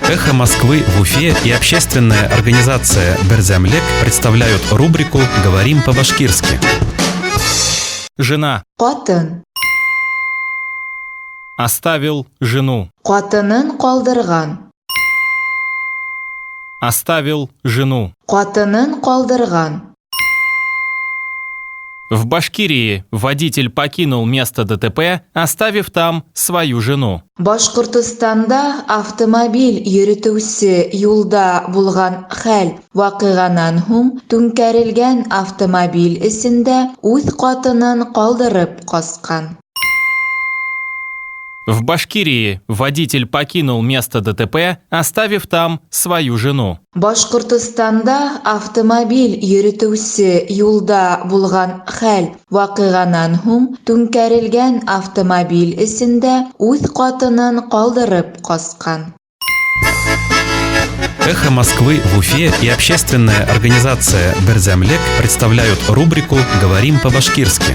«Эхо Москвы» в Уфе и общественная организация «Берҙәмлек» представляют рубрику «Говорим по-башкирски». Жена. Ҡатын. Оставил жену. Ҡатынын ҡалдырған. Оставил жену. Ҡатынын ҡалдырған. В Башкирии водитель покинул место ДТП, оставив там свою жену. Башҡортостанда автомобиль йөрөтөүсе юлда булған хәл ваҡиғанан һуң түңкәрелгән автомобиль эсендә үҙ ҡатынын ҡалдырып ҡасҡан. В Башкирии водитель покинул место ДТП, оставив там свою жену. Башҡортостанда автомобиль йөрөтөүсе юлда булған хәл ваҡиғанан һуң түңкәрелгән автомобиль эсендә үҙ ҡатынын ҡалдырып ҡасҡан. «Эхо Москвы» в Уфе и общественная организация «Берҙәмлек» представляют рубрику «Говорим по-башкирски».